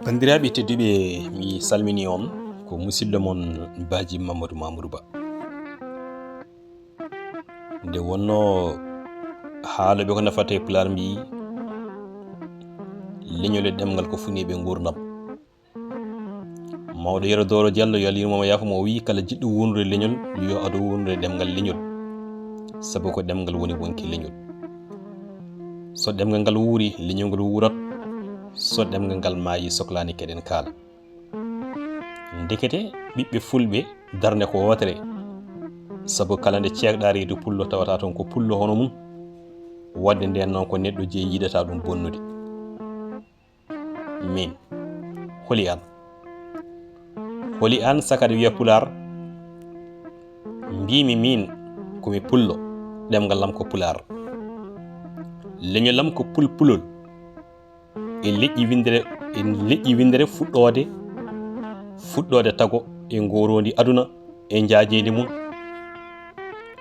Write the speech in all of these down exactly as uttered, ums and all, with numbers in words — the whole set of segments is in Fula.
Banndiraaɓe tedduɓe, mi salmini on, ko musidɗo mon Baaji Mamadou Mamoudou Ba. Nde wonno haaloɓe ko nafata e Pulaar mbiyi, leñol e ɗemngal ko funiiɓe nguurndam. Mawɗo Yero Dooro Jallo, yo Allah yurmo mo, yaafo mo, o wiyi, kala jiɗɗo wuurnude leñol, yo ado wuurnude ɗemngal leñol. Sabu ko ɗemngal woni wonki leñol. So ɗemngal ngal wuuri, leñol ngol wuurat. So ɗemngal ngal maayi, soklaani keɗen kaala. Ndekete ɓiɓɓe fulɓe darnde ko wootere. Sabu kala nde ceekɗaa reedu pullo, tawata toon ko pullo hono mum. Waɗde ndeen noon ko neɗɗo jeyi, yiɗata ɗum bonnude. Min, holi aan? Holi aan, saka aɗa wiya Pulaar? Mbiimi min ko mi pullo, ɗemngal am ko Pulaar. Leñol am ko pulpulol. E leƴƴi winndere, e leƴƴi winndere fuɗɗoode, fuɗɗoode tago e ngooroondi aduna, e njaajeendi mum,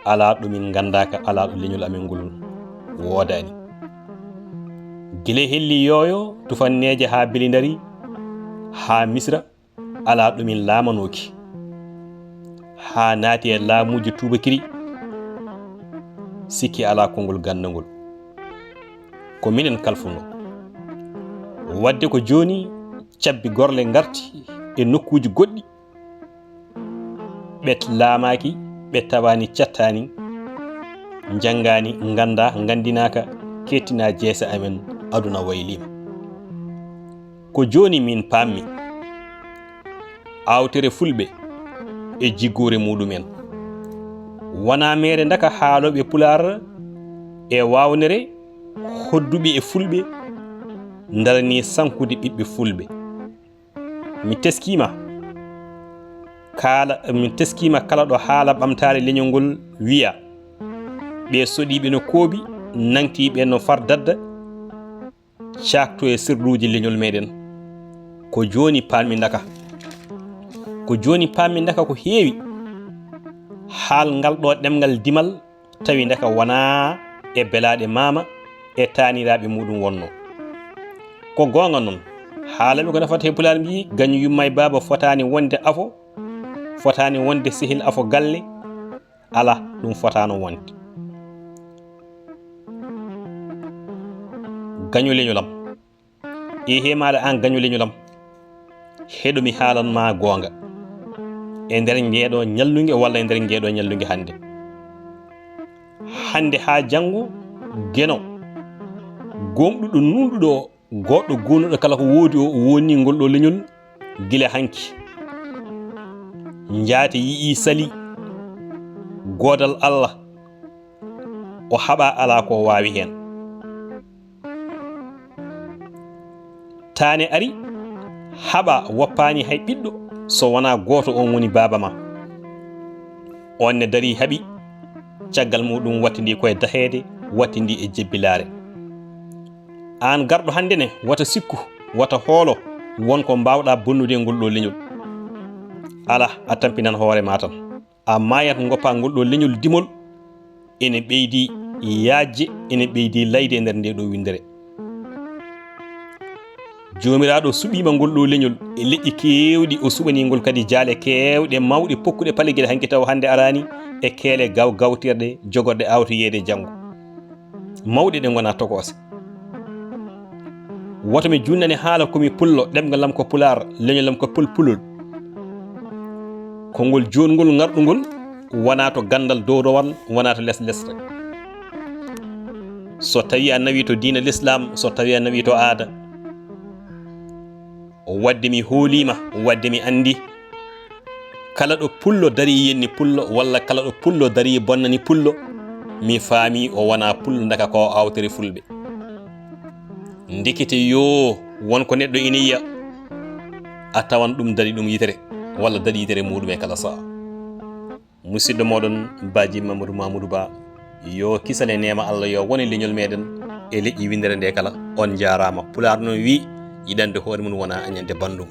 alaa ɗo min nganndaaka, alaa ɗo leñol amen ngol woodaani. Gila helli yooyo, tufanneeje haa Belindari, haa Misra, alaa ɗo min laamanooki. Haa naati e laamuuji tuubakiri, sikki alaa konngol ganndangol. Ko minen kalfunoo. Waɗde ko jooni, cabbi gorle ngarti e nokkuuji goɗɗi, ɓe laamaaki, ɓe tawaani, cattaani, njanngaani, nganndaa, nganndinaaka, kettinaa jeese amen, aduna wayliima. Ko jooni min paammi aawtere fulɓe e jiggoore muuɗum en. Wonaa meere ndaka haalooɓe Pulaar e waawnere hodduɓe e fulɓe ndaranii sankude ɓiɓɓe fulɓe. Mi teskiima kala, mi teskiima kala ɗo haala ɓamtaare leñol ngol wiya. Ɓe soɗiiɓe no koobi, nangtiiɓe no far dadda, caakto e sirluuji leñol meɗen. Ko jooni paammi ndaka. Ko jooni paammi ndaka ko heewi. Haal ngal ɗo ɗemngal dimal tawi ndeka wonaa e belaaɗe maama e taaniraaɓe muuɗum wonnoo. Ko goonga noon, haalooɓe ko nafata e Pulaar mbiyi, gaño yumma e baaba fotaani wonde afo, fotaani wonde sehil afo galle, alaa, ɗum fotaano wonde. Gaño leñol am. Ehe, maaɗa aan gaño leñol am, heɗo mi haalan ma goonga. E nder ngeeɗo ñallunge walla e nder ngeeɗo ñallunge hannde. Hannde haa janngo, Geno, gooŋɗuɗo nuunɗuɗo o, goɗɗo goonuɗo kala ko woodi o, o wonni ngol ɗo leñol gila hanki. Njaate yi'i sali, goodal Allah, o haɓa, alaa ko waawi heen. Taane ari, haɓa, woppaani hay ɓiɗɗo, so wonaa gooto, oon woni baaba ma. Oon ne darii, haɓi, caggal muuɗum wattindii ko e daheede, wattindii e jebbilaare. Aan garɗo hannde ne, wota sikku, wota hoolo, won ko mbaawɗaa bonnude e ngol ɗo leñol. Alaa, a tampinan hoore ma tan. A maayat, ngoppa ngol ɗo leñol dimol, ene ɓeydi yaajde, ene ɓeydi layde e nder nde ɗo winndere. Joomiraaɗo suɓiima ngol ɗo leñol e leƴƴi keewɗi, o suɓanii ngol kadi jaale keewɗe mawɗe pokkuɗe pale gila hanki tawa hannde araani e keele gaw-, gawtirɗe jogorɗe aawtoyeede janngo. Mawɗe ɗe ngonaa tokoose. Woto mi junnane haala ko mi pullo, ɗemngal am ko Pulaar, leñol am ko pul-, pulol. Konngol joɗngol ŋarɗungol wonaa to ganndal dowrowal, wonaa to les-, lesre. So tawii a nawii to diina Lislaam, so tawii a nawii to aada, waɗde mi hooliima, waɗde mi anndi, kala ɗo pullo darii yenni pullo, walla kala ɗo pullo darii bonnani pullo, mi faami o wonaa pullo, ndaka ko aawtere fulɓe. Ndekete yoo, won ko neɗɗo ina yiya, a tawan ɗum darii ɗum yitere, walla darii yitere muuɗum e kala sa'a. Musidɗo mooɗon Baaji Mamadou Mamoudou Ba, yo kisal e neema Allah yo won e leñol meɗen e leƴƴi winndere nde kala. On njaaraama. Pulaar noon wi, yiɗande hoore mum wonaa añande banndum.